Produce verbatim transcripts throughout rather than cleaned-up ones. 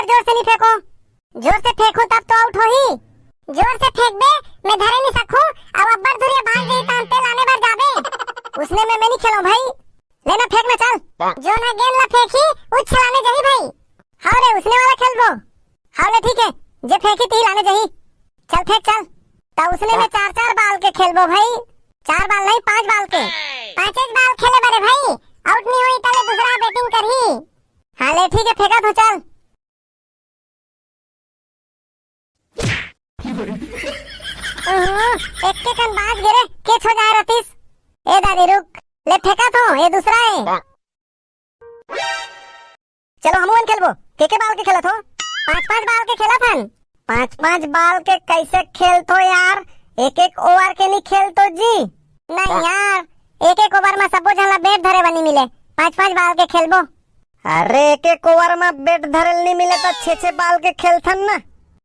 जोर से नहीं फेंको। जोर से फेंकू तब तो आउट होही। जोर से फेंकबे, मैं धरे नहीं सकूं। अब अब्बर धुरिया भाग गई, तान ते लाने बर जाबे। उसने में मैं नहीं खेलो भाई। लेना फेंकना चल। जो ना गेंद ला फेंकी, उ छलाने जाही भाई। हाँ रे, उसने वाला खेलबो। हाँ ले ठीक है, जे फेंकी ती लाने जाही। चल फेंक चल। त उसने में चार चार बाल के खेलबो भाई। चार बाल नहीं, पांच बाल के। पांच एक बाल खेले बरे भाई। आउट नहीं होई तले दूसरा बैटिंग करही। हाँ ले ठीक है, फेंका तो चल। ओहो, एक के कन बाज गे रे, कैच हो जाए रतिस। ए दादी रुक, ले फेंका तो, ये दूसरा है। चलो हमू मन खेलबो। के के बाल के खेलत हो? पाँच पाँच बाल के खेलत हन। पाँच पाँच बाल के कैसे खेलत हो यार? एक एक ओवर के नहीं खेलत हो जी। नहीं यार, एक एक ओवर में सबो झन ला बैट धरे बर नहीं मिले। पाँच पाँच बाल के खेलबो। अरे एक एक ओवर में बैट धरे ल नहीं मिले तो छे छे बाल के खेलथन ना।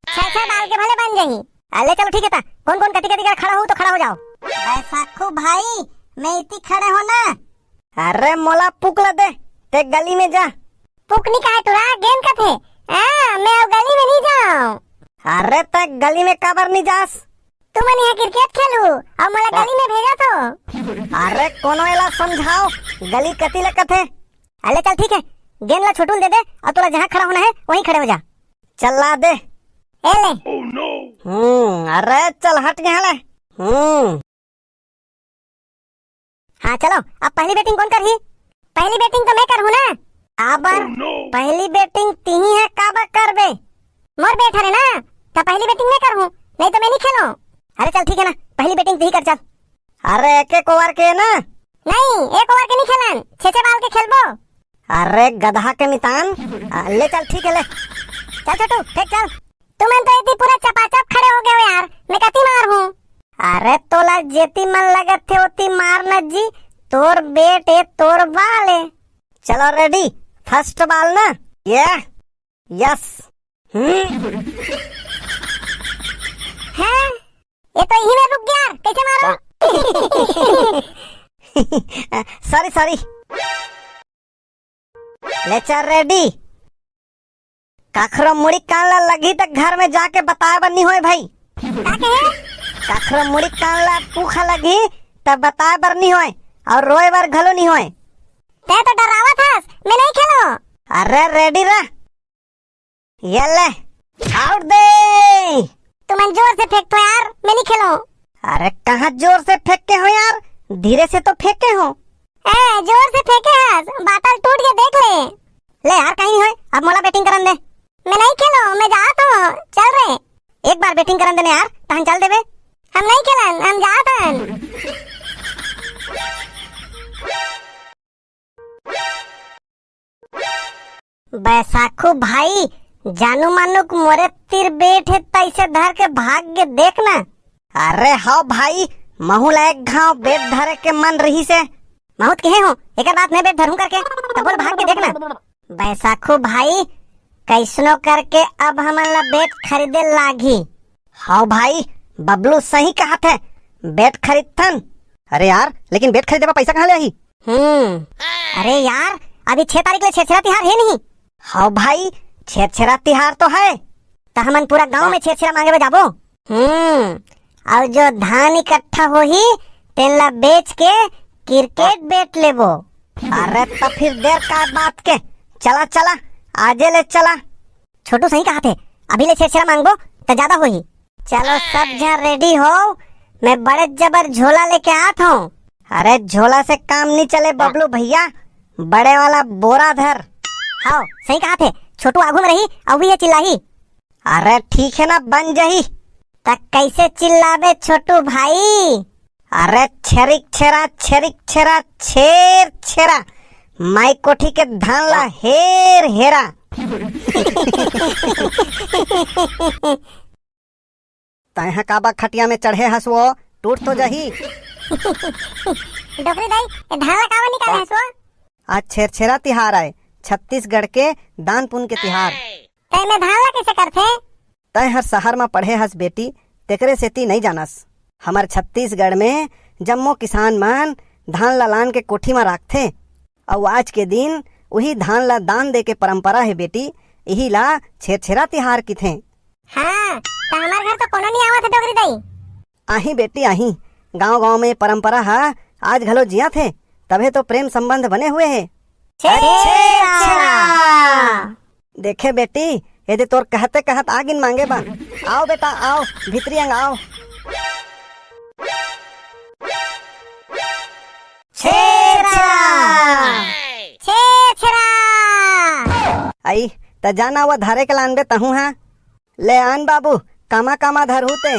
छे छे बाल के भले बन जाही। अरे चलो ठीक है ता, कौन कौन कति कति कर खड़ा हो तो खड़ा हो जाओ। बैसाखू भाई, मैं इति खड़े हो ना। अरे मोला पुक ल दे, ते गली में जा। पुक नहीं कहे टुरा, गेंद कथे। हाँ, मैं अब गली में नहीं जाऊं। अरे ते गली में काबर नहीं जास? तुमन यहाँ क्रिकेट खेलू और मोला हाँ। गली में भेजा तो। अरे कोनो एला समझाओ, गली कति ले कथे। अरे चल ठीक है, गेंद ला छोटू ल दे दे और तोला जहाँ खड़ा होना है वहीं खड़े हो जा। चल ला दे। ए ले। हम्म, अरे चल हट यहाँ ले। हम्म। हाँ चलो, अब पहली बैटिंग कौन करही? पहली बैटिंग तो मैं करहूँ ना। काबर? पहली बैटिंग तिही है, काबर करबे? मोर बैट हरे ना, तो पहली बैटिंग मैं करहूँ, नहीं तो मैं नहीं खेलो। अरे चल ठीक है ना, पहली बैटिंग तिही कर चल। अरे एक एक ओवर के ना। नहीं, एक ओवर के नहीं खेलन, छे छे बाल के खेलबो। अरे गधा के मितान, आ, ले चल ठीक है ले। चल छोटू, फेंक चल। तुमन तो एती पूरा चपाचप खड़े हो गए हो यार, मैं कति मार हूँ। अरे तोला जेती मन लगत थे ओती मार न जी, तोर बेट ए तोर बाल ए। चलो रेडी, फर्स्ट बाल ना, ये, यस। हम्म। हैं? ये तो इही में रुक गया यार, कैसे मारो? Sorry sorry. ले चल रेडी। काखरो मुड़ी कान ला लगही त घर में जाके बताए बर नहीं होए भाई। का कहे? काखरो मुड़ी कान ला पूखा लगही त बताए बर नहीं होए और रोए बर घलो नहीं होए। ते तो डरावत हस, मैं नहीं खेलो। अरे रेडी रह। ये ले, आउट दे। तुमन जोर से फेंक तो यार, मैं नहीं खेलो। अरे कहाँ जोर से फेंक के हो यार, धीरे से तो फेंक के हो। ए, जोर से फेंके हस, बाटल टूट के देख ले। ले यार, कहीं नहीं होए, अब मोला बैटिंग करन दे। मैं नहीं खेलो, मैं जात हूँ, चल रे। एक बार बैटिंग करन दे ना यार, तहन चल देबे। हम नहीं खेलन, हम जात हन। बैसाखू भाई, जानू मानू के मोरे तीर बैट हे, तैसे धर के भाग के देख ना। अरे हव भाई, महू ला एक घाव बैट धरे के मन रहिसे। महूँ त कहे हो, एकर बाद मैं बैट धरहूँ करके, त बोल भाग के देख ना। बैसाखू भाई, कैसनो करके अब हमन ला बैट खरीदे लागही। हव भाई, बबलू सही कहत हे, बैट खरीदथन। अरे यार, लेकिन बैट खरीदे बर पैसा कहाँ ले आही? हम्म, अरे यार, अभी छह तारीख ले छेरछेरा तिहार हे नहीं? हव भाई, छेरछेरा तिहार तो हे। त हमन पूरा गांव में छेरछेरा मांगे बर जाबो। हम्म, अउ जो धान इकट्ठा होही, तेन ला बेच के क्रिकेट बैट लेबो। अरे त फिर देर का बात के, चला चला, आजे ले चला। छोटू सही कहत हे, अभी ले छेरछेरा मांगबो त ज्यादा होही। चलो सब झन रेडी हो, मैं बड़े जबर झोला लेके आत हूँ। अरे झोला से काम नहीं चले बबलू भैया, बड़े वाला बोरा धर। हाँ सही कहत हे, छोटू आगू में रही, अउ भी ये चिल्लाही। अरे ठीक है ना, बन जाही। त कैसे चिल्लाबे छोटू भाई? अरे छेरिक छेरा, छेरिक छेरा, छेर छेरा, माई कोठी के धान ला हेर हेरा। तैं ह काबर खटिया में चढ़े हस वो, टूट तो जाही। डोकरी दाई, ए धान ला काबर निकाले हस वो? आज छेरछेरा तिहार आय, छत्तीसगढ़ के दान पुण्य के तिहार। तै में धान ला कैसे करथे? तैं हर शहर म पढ़े हस बेटी, तेकरे सेती नइ जानस। हमर छत्तीसगढ़ में जम्मो किसान मन धान ला लान के कोठी म राखथे, अउ आज के दिन उही धान ला दान दे के परंपरा हे बेटी। इही ला छेरछेरा तिहार किथे। हाँ, त हमर घर तो कोनो नहीं आवत हे डोकरी दाई। आही बेटी आही, गांव-गांव में परंपरा ह आज घलो जियत हे, तभे तो प्रेम संबंध बने हुए हे। छेरछेरा। देखे बेटी, एदे तोर कहते कहत आगिन मांगे बा। आव बेटा, आव, भीतरी अंग आव। छेरछेरा। छेरछेरा। आई, त जाना वो धरे के लानबे तहूं हा। ले आन बाबू, कामा कामा धरहू ते।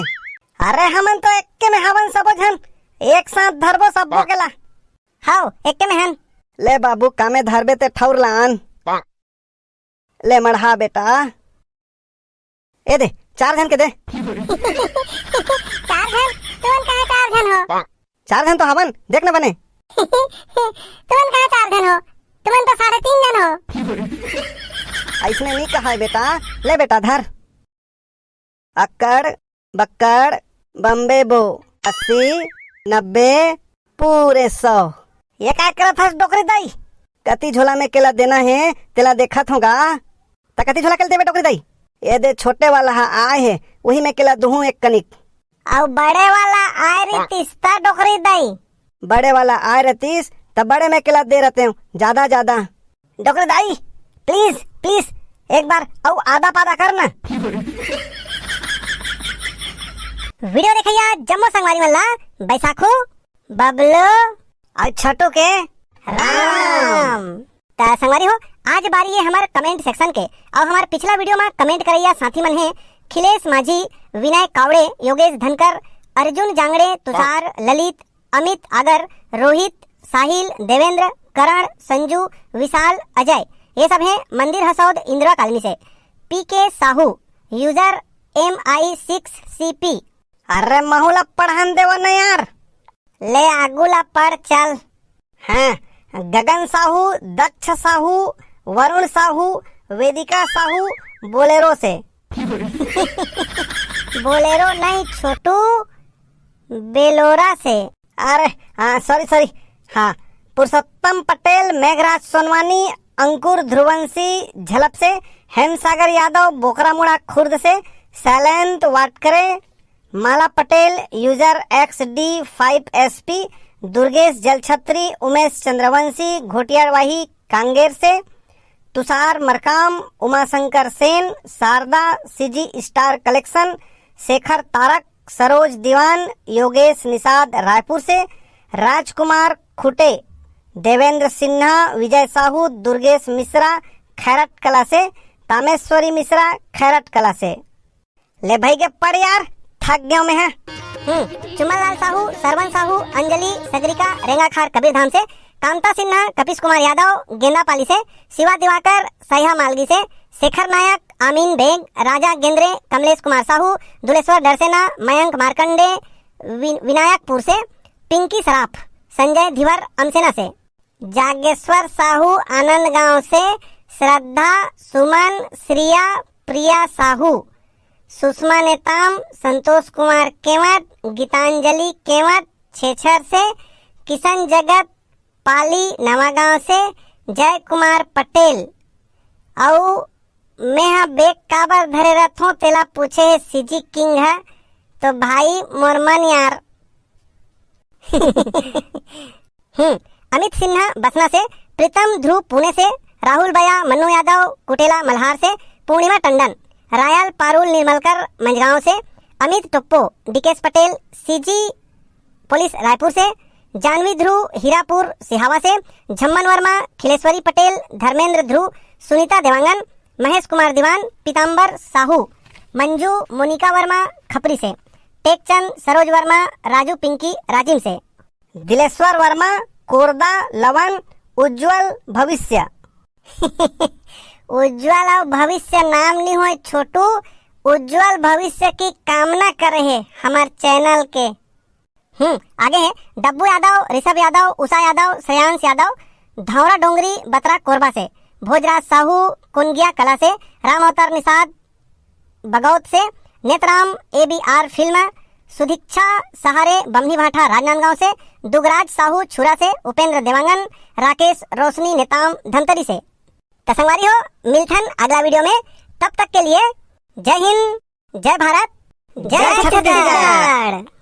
अरे हमन तो एक्के में हवन सबो झन, एक साथ धरबो सब्बो के ला। हव, एक्के में हन। ले बाबू, कामे धरबे ते ठौर ला आन। ले मढ़ा बेटा। ए दे, चार झन के दे। चार झन? तुमन कहाँ चार झन हो? चार झन तो हवन, देख न बने। तुमन कहाँ चार झन हो? तुमन तो साढ़े तीन झन हो। अइसने नहीं कहा है बेटा। ले बेटा, धर। अक्कड़, बक्कड़, बम्बे बो, अस्सी, नब्बे, पूरे सौ। ये काय करत हस डोकरी दाई? कति झोला में केला देना हे, तेला देखत हों गा। त कति झोला केला देबे डोकरी दाई? ये दे छोटे वाला हा आए हे, उही में केला दुहूं एक कनिक। अउ बड़े वाला आए रहितिस त डोकरी दाई? बड़े वाला आए रहितिस त बड़े में केला दे रहते हूँ, ज्यादा ज्यादा। डोकरी दाई, please, please, एक बार अउ आदा पादा कर ना। वीडियो देखइया जम्मो संगवारी मन ला बैसाखू, बबलू अउ छोटू के राम। त संगवारी हो, आज बारी ये हमर कमेंट सेक्शन के, अउ हमर पिछला वीडियो में कमेंट करइया साथी मन हे खिलेश माझी, विनय कावड़े, योगेश धनकर, अर्जुन जांगड़े, तुषार, ललित, अमित आगर, रोहित, साहिल, देवेंद्र, करण, संजू, विशाल, अजय, ये सब हे मंदिर हसौद इंदिरा कॉलोनी से। पी के साहू, यूजर एम आई सिक्स सी पी। अरे महू ला पढ़न देवा न यार। ले आगू ला पढ़ चल। हाँ, गगन साहू, दक्ष साहू, वरुण साहू, वेदिका साहू, बोलेरो से। बोलेरो नहीं छोटू, बेलोरा से। अरे, हाँ, sorry, sorry। हाँ, पुरुषोत्तम पटेल, मेघराज सोनवानी, अंकुर ध्रुवंशी झलप से, हेमसागर यादव बोकरामुड़ा खुर्द से, Shailendra Watkare, Mala Patel, user X D five S P, Durgesh Jalchhatri, Umesh Chandravanshi, Ghotiyarwahi Kanger से, Tushar Markam, Umashankar Sen, Sharda, C G star collection, Shekhar Tarak, Saroj Diwan, Yogesh Nishad Raipur से, राजकुमार खुटे, देवेंद्र सिन्हा, विजय साहू, दुर्गेश मिश्रा खैरट कला से, तामेश्वरी मिश्रा खैरट कला से। ले भाई के पढ़ यार, थक गया मैं है। हम्म, चुमन लाल साहू, सरवन साहू, अंजलि सगरिका, रेंगाखार कबीरधाम से, कामता सिन्हा, कपिश कुमार यादव, गेंदापाली से, शिवा दिवाकर, सैहा मालगी से, शेखर नायक, आमीन बेग, राजा गेंद्रे, कमलेश कुमार साहू, दुलेश्वर डरसेना, मयंक मार्कंडे, वि-, विनायकपुर से, पिंकी सराफ, संजय धीवर अमसेना से, जागेश्वर साहू आनंद गांव से, श्रद्धा, सुमन, श्रिया, प्रिया साहू, सुषमा नेताम, संतोष कुमार केवट, गीतांजलि केवट छेछर से, किशन जगत पाली नवागांव से, जय कुमार पटेल। अउ मैं ह बेग काबर धरे रथों तेला पूछे हे सीजी किंग ह, तो भाई मोर मन यार। हम्म, अमित सिन्हा बसना से, प्रीतम ध्रुव पुणे से, राहुल बया, मन्नू यादव कुटेला मल्हार से, पूर्णिमा टंडन, रायल पारुल निर्मलकर मंझगांव से, अमित टोप्पो, डीकेश पटेल, सीजी पुलिस रायपुर से, जानवी ध्रुव हीरापुर सिहावा से, झम्मन वर्मा, खिलेश्वरी पटेल, धर्मेंद्र ध्रुव, सुनीता देवांगन, महेश कुमार दीवान, पीताम्बर साहू, मंजू मोनिका वर्मा खपरी से, टेकचंद सरोज वर्मा, राजू पिंकी राजिम से। दिलेश्वर वर्मा, कोरदा, लवन, उज्जवल भविष्य। उज्जवल अउ भविष्य नाम नी होय छोटू, उज्जवल भविष्य की कामना करे हे हमर चैनल के। हम्म, आगे हे डब्बू यादव, ऋषभ यादव, उषा यादव, श्रेयांश यादव, धौरा डोंगरी बतरा कोरबा से, भोजराज साहू कोनगिया कला से, राम अवतार निषाद बगौत से, Netram A B R film, Sudiksha Sahare Bamni भाठा राजनांदगांव से, दुगराज साहू छुरा से, उपेंद्र देवांगन, राकेश रोशनी नेताम धमतरी से। त संगवारी हो, मिलथन अगला वीडियो में। तब तक के लिए जय हिंद, जय भारत, जय छत्तीसगढ़।